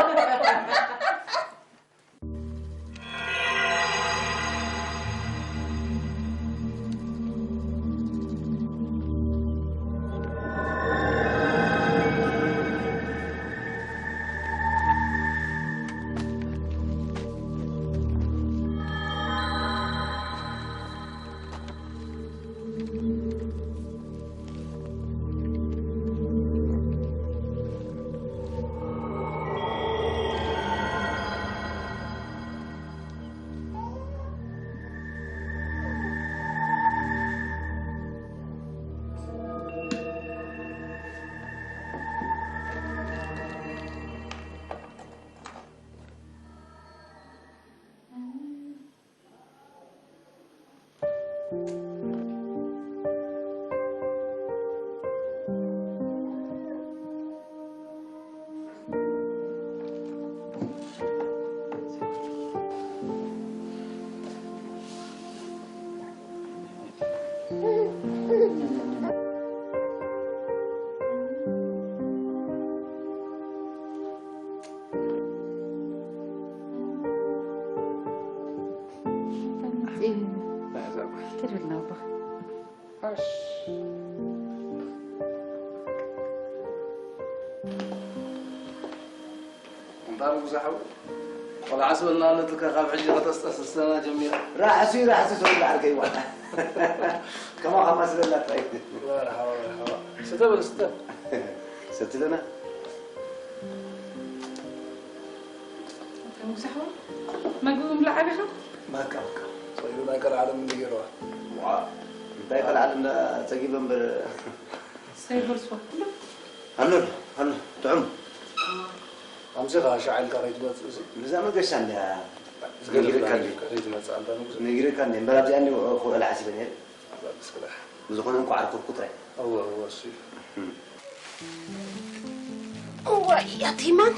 እንታ ንጉሰ ሓው፣ ቆልዓ ስበልና ኣለትካ ካብ ሕጂ ከተስጠስሰና ጀሚራ። ራሕሲ፣ ራሕሲ፣ ሰው ላዕል ከይዋ። ከማ፣ ከማ ስበላ ጥራይ። መርሓባ፣ መርሓባ። ስተ በል፣ ስተ። ሰቲ ለና። ንጉሰ ሓው፣ መግቢ ምብላዕ ኣቢኻ? በቃ፣ በቃ። ሰው ናይ ቀልዓ ዓለም እንዲ ገይርዋ። ዋ፣ እንታይ ቀልዓ ዓለም እንዳ ጸጊበ እምበር። ሳይበርስዋ። ኣሎ፣ ኣሎ፣ ጥዑም። ኣምሲኻ ሻዕ ኢልካ ከይትመጽእ እዚ። ብዛ መገሻ እንድያ ዝገርም ነጊረካ እንድየ። ከይትመጽእ ኣንታ ንጉስ። ነጊረካ እንድየ። እምበር ኣብዚኣ እንድየ ክውዕል ሓሲበ ነይረ። ኣዛ ብስክላ። ብዝኾነ እንኳዕ ኣርኩብኩ ጥራይ። እወ፣ እወ፣ እሱ እዩ። እም። እዋይ፣ ኣቲ ማን?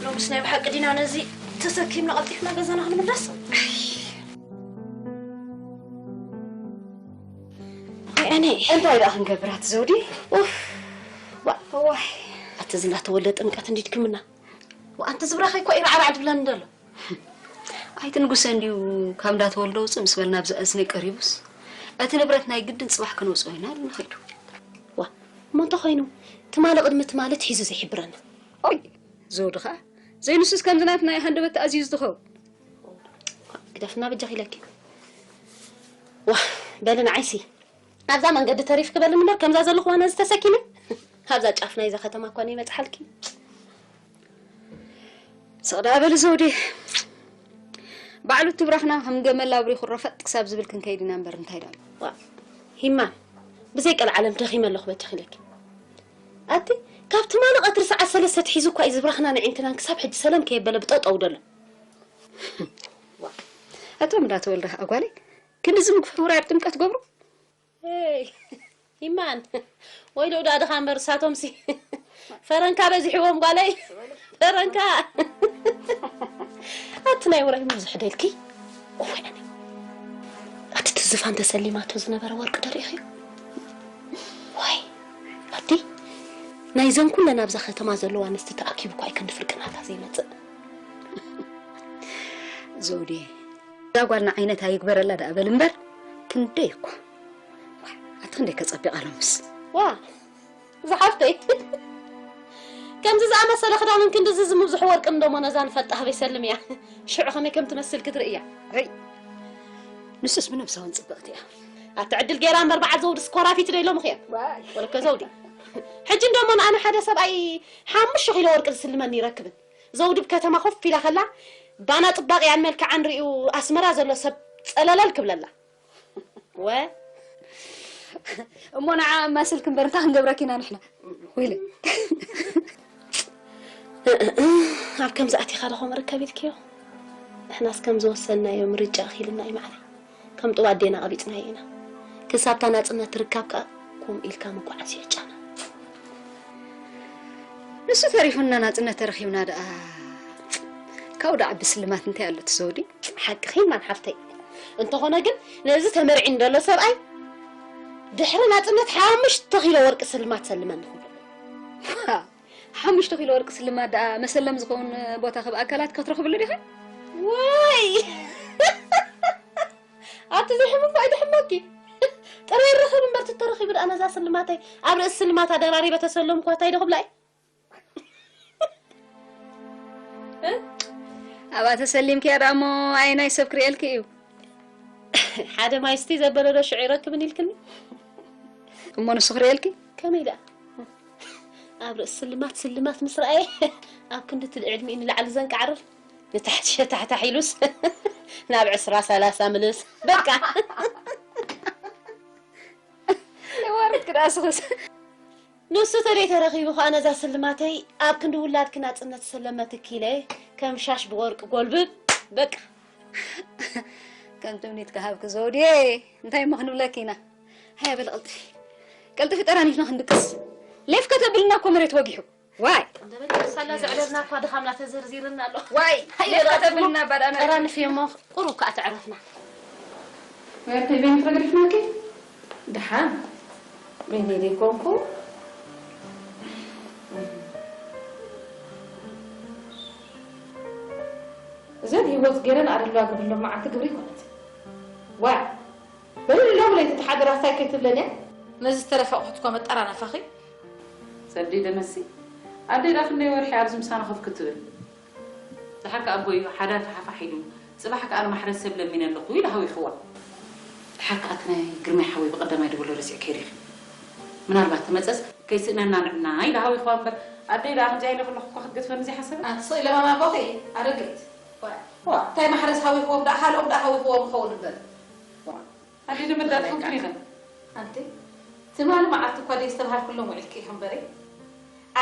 ሎምስ ናይ ብሓቂ ዲና ነዚ ተሰኪምና ቀልጢፍና ገዛና ክንምለስ? ኣይ። ወይ ኣነ። እንታይ ደኣ ክንገብር ኣቲ ዘውዲ? ኡፍ። ዋ፣ እዋይ። ኣቲ እዚ እንዳተወልደ ጥምቀት እንዲድክምና። ዋ፣ ኣንቲ ዝብራኸይ እኮ ኢራዕራዕ ድብለኒ ደሎ። ኣይቲ ንጉሰ እንድዩ ካብ እንዳተወልደ ውፅእ ምስ በልና ኣብዚ እዝነይ ቀሪቡስ፣ እቲ ንብረት ናይ ግድን ፅባሕ ከነውፅኦ ኢና ኢሉ ንኸይዱ። ዋ፣ እሞ እንተኾይኑ፣ ትማሊ ቅድሚ ትማሊ ትሒዙ ዘይሕብረና። ኦይ፣ ዘውዲ ኸዓ፣ ዘይንሱስ ከምዚ ናትና እዩ ሃንደበት ተኣዝዩ ዝኸውን። ግደፍና በጃኺ ኢለኪ። ዋ፣ በሊ ንዓይሲ። ኣብዛ መንገዲ ተሪፍኪ በሊ እምበር፣ ከምዛ ዘለኹዋ ነዚ ተሰኪመ፣ ኣብዛ ጫፍ ናይዛ ከተማ እኳ ነይበጽሓልኪ። ስቕ ደኣ በሊ ዘውዴ። ባዕሉ ትብራኽና ከም ገመል ኣብሪኹ ረፈጥ ክሳብ ዝብል ክንከይድ ኢና እምበር እንታይ ደኣ። ዋ፣ ሂማን፣ ብዘይ ቀልዓለም ደኺመ ኣለኹ በጃኺ ኢለኪ። ኣቲ፣ ካብ ትማሊ ቀትሪ ሰዓት ሰለስተ ኣትሒዙ እኳ እዩ ዝብራኽናን ኣዒንትናን ክሳብ ሕጂ ሰለም ከየበለ ብጠጠው ደሎ። ዋ፣ ኣቶም እንዳተወልደ ኸዓ ጓለይ፣ ክንድዚ ምግፋ ውራድ ጥምቀት ገብሩ? ኤይ፣ ይማን። ወይሎ ዳ ድኻ እምበር፣ እሳቶምሲ ፈረንካ በዚሕዎም ጓለይ። ፈረንካ። ኣቲ ናይ ውራይ ብዙሕ ደልኪ። እወ፣ ኣነ። ኣቲ ትዝፋን ተሰሊማቶ ዝነበረ ወርቂ ዶ ርኢኽዮ? ዋይ፣ ኣቲ ናይዘን ኩለን ኣብዛ ከተማ ዘለዋ ኣንስቲ ተኣኪቡ እኳ እዩ ክንዲ ፍርቂ ናታ ዘይመጽእ። ዘውዴ፣ እዛ ጓልና ዓይነታ ይግበረላ ደኣ በል እምበር፣ ክንደይ እኳ። ዋ፣ ኣቲ ክንደይ ከጸቢቓ ሎምስ። ዋ፣ ዝሓፍተይ። ከምዚ ዝኣመሰለ ክዳንን ክንድዚ ዝምብዝሑ ወርቅን ደሞ ነዛ ንፈልጣ ህበይ ሰልምያ። ሽዑ ከመይ ከም ትመስል ክትርእያ። ኣይ፣ ንሱስ ብነብሳውን ጽብቕቲ እያ። ኣቲ ዕድል ገይራ እምበር በዓል ዘውድስ ኮራፊት ዶ ኢሎምኺ እዮም? ዋይ። ወለከ ዘውዲ። ሕጂ እንደሞ ንኣነ ሓደ ሰብኣይ ሓሙሽተ ኪሎ ወርቂ ዝስልመኒ ይረክብን። ዘውዲ ብከተማ ኮፍ ኢላ ከላ፣ ባና ጽባቕያን መልክዓን ርእዩ ኣስመራ ዘሎ ሰብ ጸለለል ክብለላ። ወ? እሞ ንዓ ኣማስልኪ እምበር እንታይ ክንገብረኪ ኢና ንሕና? ወይለ። ኣብ ከምዚ ኣቲኻ ዶ ከምኡ ርከብ ኢልክዮ? ንሕናስ ከም ዝወሰንናዮ ምርጫ ኣኺልና እዩ ማዕረ። ከም ጥዋፍ ኣዴና ቀቢጽናዮ ኢና። ክሳብ እታ ናጽነት ትርከብ ከኣ ከምኡ ኢልካ ምጉዓዝ እዩ ዕጫና። ንሱ ተሪፉና ናጽነት ተረኺብና ደኣ ካብኡ ደኣ ዓቢ ስልማት እንታይ ኣሎ እቲ ዘውዲ? ሓቅኺ ማን ሓፍተይ። እንተኾነ ግን ነዚ ተመርዒ ንደሎ ሰብኣይ ድሕሪ ናጽነት ሓሙሽተ ኪሎ ወርቂ ስልማት ሰልመኒ ክብሎ። ሓሙሽተ ኪሎ ወርቂ ስልማት ደኣ መሰለም ዝኸውን ቦታ ካብ ኣካላት ክትረኽብሉ ዲኻ? ወይ! ኣቲ ዝሕምም ኣይትሕመኪ። ጥራይ ረኽብ እምበር ትተረኺቡ ደኣ ነዛ ስልማተይ ኣብ ርእሲ ስልማታ ደራሪበ ተሰለምኳ እንታይ ዶ ክብላ እየ? ኣብኣ ተሰሊምኪ እያ ደኣ እሞ ኣየናይ ሰብ ክርእየልኪ እዩ? ሓደ ማይስቲ ዘበለ ዶ ሽዑ ይረክብን ኢልክኒ? እሞ ንሱ ክርእየልኪ? ከመይ ደኣ? ኣብ ርእሲ ስልማት ስልማት ምስ ረኣየ ኣብ ክንዲ እቲ ዕድሚኡ ንላዕሊ ዘንቃዕርር ንታሕቲ ሸታሕታሕ ኢሉስ ናብ ዕስራ ሰላሳ ምልስ በቃ። ይወርድ ክዳስኽስ። ንሱ ተደይ ተረኺቡ ኸኣ ነዛ ስልማተይ ኣብ ክንዲ ውላድኪ ናጽነት ዝሰለመትኪ ኢለ ከም ሻሽ ብወርቂ ጎልብብ በቃ። ከም ትምኒትካ ሃብኪ ዘውድየ፣ እንታይ እሞ ክንብለኪ ኢና? ሃያ በሊ ቀልጥፊ። ቀልጥፊ ጠራኒፍና ክንድቅስ። ሌፍ ከተብልና እኮ መሬት ወጊሑ። ዋይ። ሳላ ዘዕለልና እኳ ድኻምና ተዘርዚርና ኣሎ። ዋይ። ሃየ፣ ሌፍ ከተብልና ባዳና። ጠራንፊ እሞ ቁሩብ ከኣ ተዕረፍና። ወርተይ በይንኺ ተገዲፍናኪ? ደሓን። በይነይ ዘይኮንኩ። እዘን ህይወት ገይረን ኣደልዋ ግብርሎም መዓልቲ ግብሪ ይኮነት። ዋ! በሉ ሎም ለይቲ ተሓደራ ሳይ ከይትብለን እያ። ነዚ ዝተረፈ ኣቑሑት እኳ መጠራነፋኺ። ሰዲደ መሲ፣ ኣደይ ደኣ ክንደይ ወርሒ ኣብዚ ምሳና ኮፍ ክትብል? ደሓር ከኣ ኣቦይ ሓዳር ተሓፋሒሉ፣ ጽባሕ ከኣ ንማሕረስ ሰብ ለሚነ ኣለኹ ኢሉ ሃዊኽዋ። ደሓር ከኣ እቲ ናይ ግርማይ ሓወይ ብቐዳማይ ደወሎ ረሲዕክዮ ዲኺ? ምናልባት ተመጸስ ከይስእነና ንዕና ኢሉ ሃዊኽዋ እምበር፣ ኣደይ ደኣ ከምዚኣ ኢለ ከለኹ እኳ ክትገድፈኒ ዘይሓሰበት። ኣቲ ስቕ ኢለ ማማ ኣቦኺ ኣረገት። ዋ፣ ዋ። እንታይ ማሕረስ ሃዊኽዎም ደኣ፣ ካልኦም ደኣ ሃዊኽዎም ይኸውን እምበር። ዋ። ኣደይ ደመ ደኣ ትፈትኒ ኢኺ። ኣንቲ፣ ትማሊ መዓልቲ እኳ ደይ ዝተባሃልኩሎም ውዒልኪ ኢኺ እምበሪ።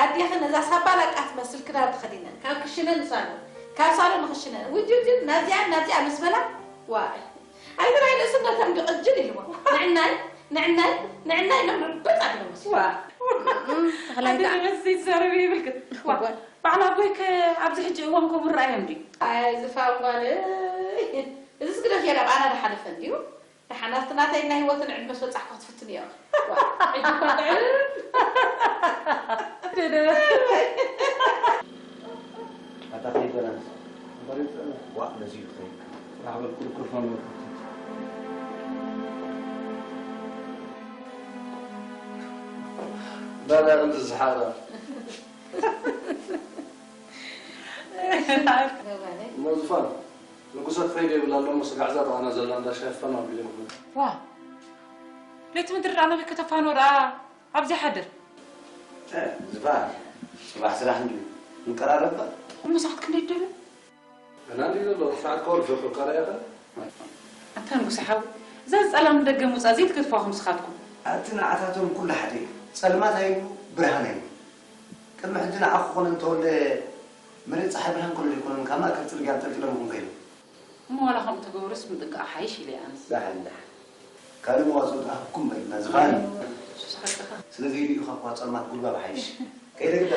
ኣዴኺ ነዛ ሳባ ላቃ ትመስል ክዳን ተኸዲነን፣ ካብ ክሽነ ንሳሎን፣ ካብ ሳሎን ንኽሽነ፣ ውጅብጅብ፣ ናዚኣን ናዚኣ ምስ በላ፣ ዋእ። ኣይተ ናይ ንእስነተን ድቕጅል ኢልዎ። ንዕናይ፣ ንዕናይ፣ ንዕናይ ኢሎም ርብጥ ኣቢሎም ወሲዶም። ዋ። እም፣ ተኽላይ ኣደ ከዓ ደበስ ዘይትዛረቢ ይብልክን። ዋ። እወ። ባዕላ ኣቦይከ ኣብዚ ሕጂ እዋን ከምኡ ይረኣዮም ድዩ? ኣይ፣ ዝፋን ጓለይ። እዚስ ግደፍዮ፣ ናብኣና ዝሓለፈ እንድዩ። ደሓን ኣብቲ ናተይ ናይ ህይወትን ዕድመ ስበጻሕካ ክትፍትን እያ። ዋ፣ ሕጂ እኳ ጥዕም። ኣታ ከይድ በላ። ዋ፣ ነዚ እዩ ዝኸይድ። ራሕበል ኩርኩር ፋን ወርኩት። ባዳ እንት ዝሓራ። እሞ ዝፋን፣ ንጉሰ ክኸይድ የብላ ኣሎ፣ እሞ ስጋዕ እዛ ጥቓና ዘላ እንዳ ሻይ ክፋን ኣቢለ ይኹን። ዋ፣ ለይቲ ምድሪ ደኣ ናበይ ከተፋንዎ ደኣ ኣብዚ ሓድር? እ፣ ዝፋን፣ ጽባሕ ስራሕ እንድዩ፣ ንቀራረብ በል። እሞ ሰዓት ክንደይ ትደልዩ? ገና እንድዩ ዘሎ፣ ሰዓት ከወልፈ እኮ ካልኣይ ኣኸል። ኣታ ንጉሰ ሓው፣ እዛ ጸላም ደገ ምውጻእ ዘይትገድፍዋ ከምስኻትኩም። ኣቲ ንዓታቶም ኩሉ ሓደ እዩ። ጸልማት ኣይብሉ፣ ብርሃን ኣይብሉ። ቅድሚ ሕጂ ንዓኹ ኮነ እንተወልደ መሬት ጸሓይ ብርሃን ከሎ ኣይኮነን ካብ ማእከል ጽርግያ ኣንጠልጢሎም ይኹን ከይዱ። እሞ ዋላ ከምኡ ተገብሩስ ምጥንቃቕ ሓይሽ ኢለ ኣነስ። ዳሓን ዳሓን። ካልእ መዋጽኦ ተኣኽብኩም በልና ዝፋን። ሱስ ሓቅኻ። ስለ ዘይድዩኻ እኳ ጸልማት ጉልባብ ሓይሽ። ከይደ ግዳ።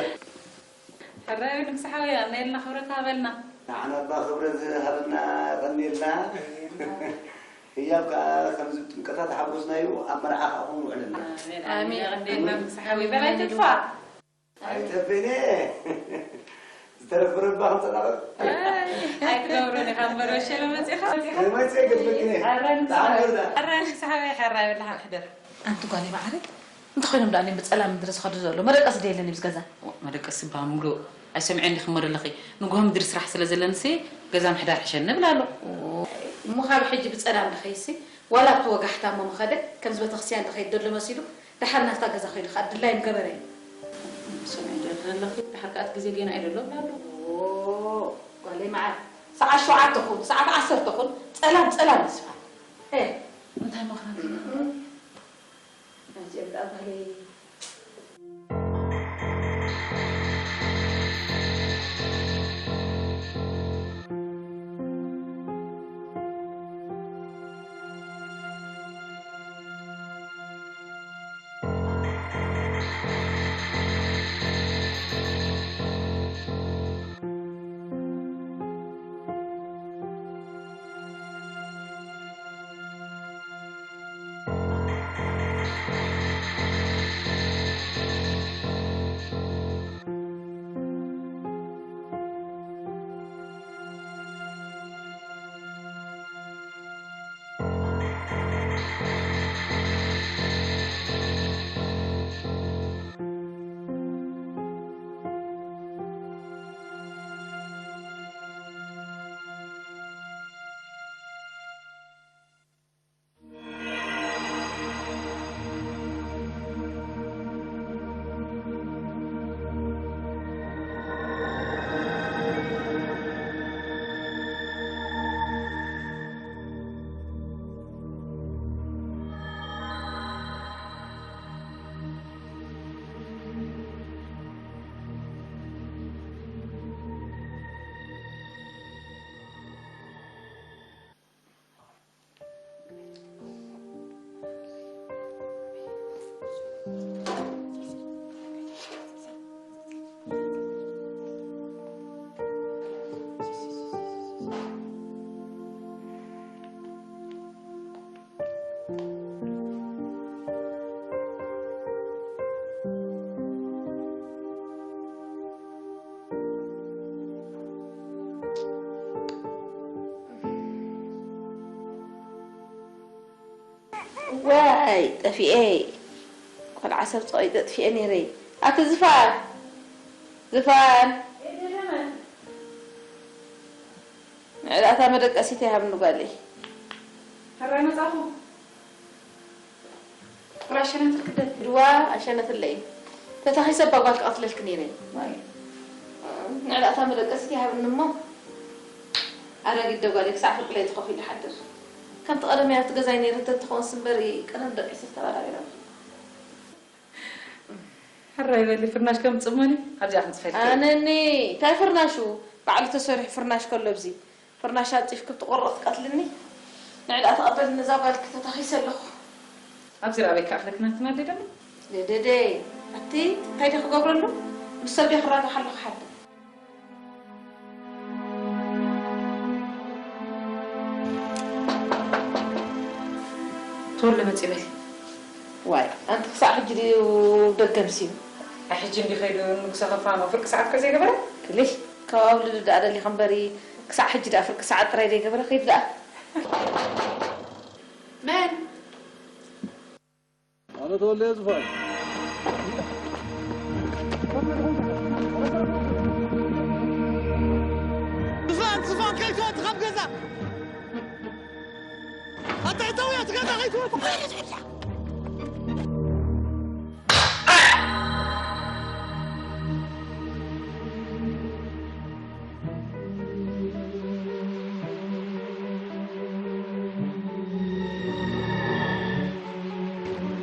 ሕራይ ንጉሰ ሓወይ፣ ኣነየልና ክብረት ሃበልና። ንዓና እባ ክብረት ሃበልና፣ ቀንየልና። ህያብ ከኣ ከምዚ ጥምቀታ ተሓጎስናዮ ኣብ መርዓ ከኣ ኹን ውዕለና። ኣሜን፣ ኣሜን። ኣሜን። የቐንየልና ንጉሰ ሓወይ። በላይ ትጥፋእ። ኣይተቤነ። ዝተረፈ ረባ ክንጸናቐቕ። ኣይ፣ ኣይትገብሮን ኢኻ እምበር፣ ወሸለ መጺኻ። መጺኻ። መጺአ ገድፈክኒ። ኣረ ንጉሰ ሓወይ። ኣረ ንጉሰ ሓወይ፣ ሕራይ በልና ሕደር። ኣንቲ ጓለይ ማዕረ፣ እንተኾይኖም ደኣ እኔም ብጸላም ምድሪ ዝኸዱ ዘሎ፣ መደቀሲ ዶ የለን ኣብዚ ገዛ? መደቀሲ እባ ምሉእ ኣይሰምዐን ዲኺ እሞ ደለኺ? ንግሆ ምድሪ ስራሕ ስለ ዘለንሲ ገዛ ምሕዳር ሕሸኒ እብል ኣሎ። እሞ ካብ ሕጂ ብጸላም ድኸይሲ፣ ዋላ ኣብቲ ወጋሕታ እሞ ምኸደ፣ ከምዚ ቤተክርስትያን ድኸይድ ደሎ መሲሉ፣ ደሓር ናብታ ገዛ ከይዱ ከኣ ድላይ ምገበረ። ሰምዐ ዶ ዘለኺ? ደሓር ከኣ እቲ ግዜ ጌና እዩ ደሎ እብል ኣሎ። ኦ፣ ጓለይ መዓር፣ ሰዓት ሸውዓተ ኩን፣ ሰዓት ዓሰርተ ኩን፣ ጸላም፣ ጸላም ይስፋ። እ። እንታይ መኽራ? ናዚኦም ደኣ ጓለይ። ዋይ ጠፊኤ፣ ቆልዓ ሰብ ጸቒጠ ጥፊኤ ነይረ። ኣቲ ዝፋን፣ ዝፋን። ንዕዳታ መደቀሲት ይሃብኒ ጓለይ። ሕራይ መጻኹ። ቁራሽ ሸነትልክ ደት ድዋ ኣሸነትለይ። ተታኺሰ እባ ጓል ክቐትለልክ ነይረ። ዋይ። ንዕዳታ መደቀሲት ይሃብኒ እሞ። ኣረጊት ዶ ጓለይ ክሳዕ ፍርቂ ለይቲ ኮፍ ኢሉ ሓድር። ከምቲ ቀደም ኣብቲ ገዛይ ነይረ እንተትኸውን ስምበር ቀደም ደቂሰ ተባራቢራ። ሕራይ በሊ፣ ፍርናሽ ከም ጽመኒ ኣብዚኣ ክንጽፈልኪ። ኣነኒ፣ እንታይ ፍርናሹ? ባዕሉ ተሰሪሑ ፍርናሽ ከሎ ኣብዚ። ፍርናሽ ኣንጺፍኪ ብትቆርቕ ትቀትልኒ። ንዕዳ ተቐበልኒ፣ እዛ ጓልኪ ተታኺሰ ኣለኹ። ኣብዚ ራበይ ክኣኽለኪ ናትና ኣደ ደሞ? ደደደይ፣ ኣቲ እንታይ ደ ክገብረሉ? ምስ ሰብ ደ ክራጋሕ ኣለኹ ሓደ። ተወለ መጺ በሊ። ዋይ፣ ኣንቲ ክሳዕ ሕጂ ድዩ ደገምሲ? ኣይ፣ ሕጂ እንዲ ከይዱ ንጉሰ ከፋኖ ፍርቂ ሰዓት ከ ዘይገበረ? ክልሽ፣ ካብ ኣብ ልዱ ደኣ ደሊኻ እምበሪ፣ ክሳዕ ሕጂ ደኣ ፍርቂ ሰዓት ጥራይ ዘይገበረ ከይዱ ደኣ። መን? ኣነ ተወልደ እየ ዝፋን። ዝፋን፣ ዝፋን፣ ከይትወጽእ ካብ ገዛ። ኣታ እተው እያ፣ እቲ ገዛ ከይትወጽእ።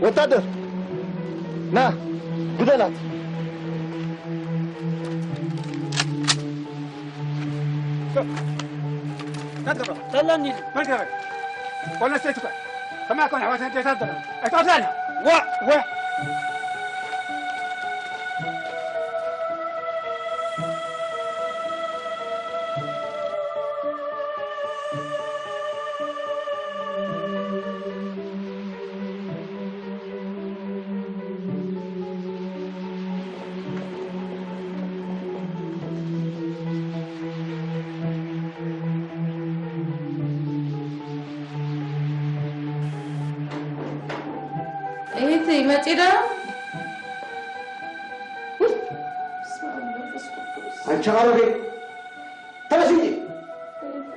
ወታደር፣ ና፣ ግደላት። ተለኒ፣ መን ገበል? ወለስተይትኳ። ከማኮን ኣሕዋት ኣዴታት ዘለዉ። ኣይትቐትለና። ዋ፣ ዋ። እህቲ መጺ ዶ? ውይ፣ በስመ ኣብ ወመንፈስ ቅዱስ። ኣንቺ ኣሮጌ፣ ተነሺ እንጂ።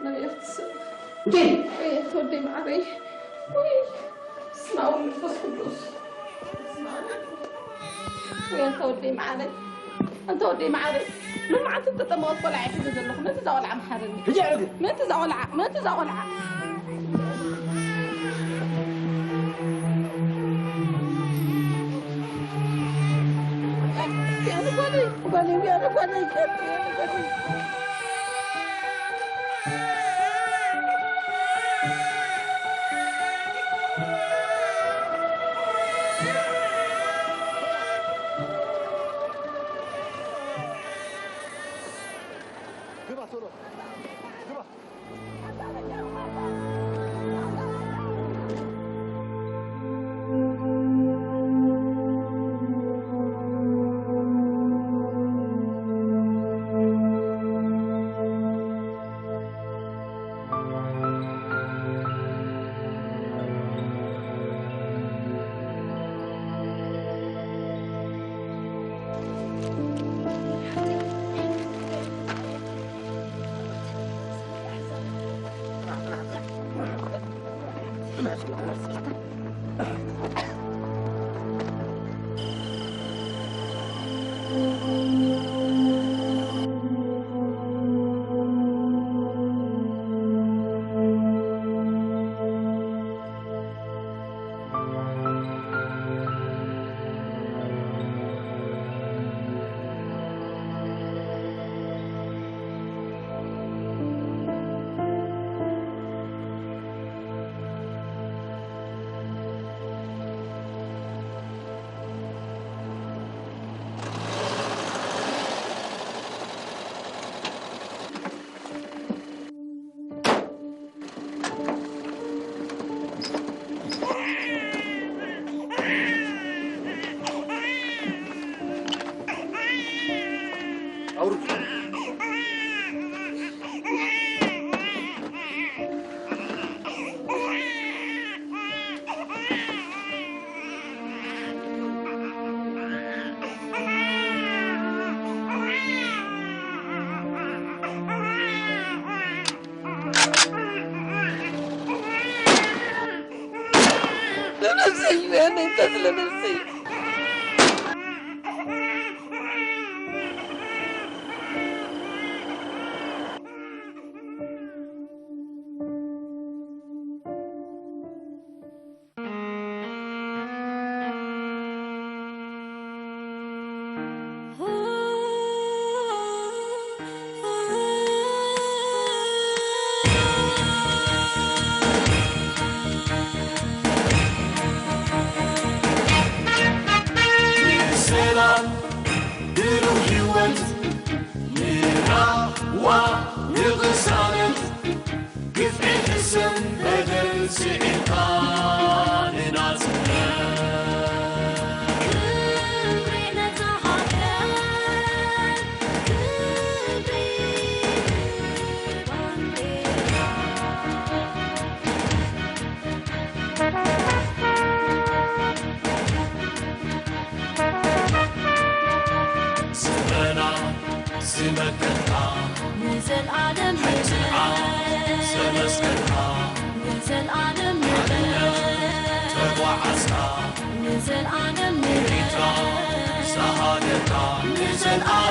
ነቢያት ሰብ። እንጂ። ወይ ኣንተ ወደይ መዓረይ። ወይ በስመ ኣብ ወመንፈስ ቅዱስ። በስመ ኣብ። ወይ ኣንተ ወደይ መዓረይ። ኣንተ ወደይ መዓረይ። ሎማዓንቲ እተጠመቐት ቆልዓ እየ ሒዘ ዘለኹ። መን እዛ ቆልዓ መሓረኒ? ሕጂ ኣዕርጊ። መን እዛ ቆልዓ? መን እዛ ቆልዓ? ግባ ቶሎ ግባ። ነብሰይ፣ ነብሰይ፣ ስለ ነብሰይ። ሰላም ብሩህ ህይወት ንራህዋ ንቕሳነት ግፍዒ ሕሰም በደል ስዒርካ ንናጽነት። ክብሪ ነታ ሃገር፣ ክብሪ ንባንዴራ። ስረና ዝመከትካ ንዘልኣለም ንበር። ዘመስከርካ ንዘልኣለም ንበር። ተጓዓዝካ ንዘልኣለም ንበር። ኤርትራ ሳሃገርካ ንዘልኣለም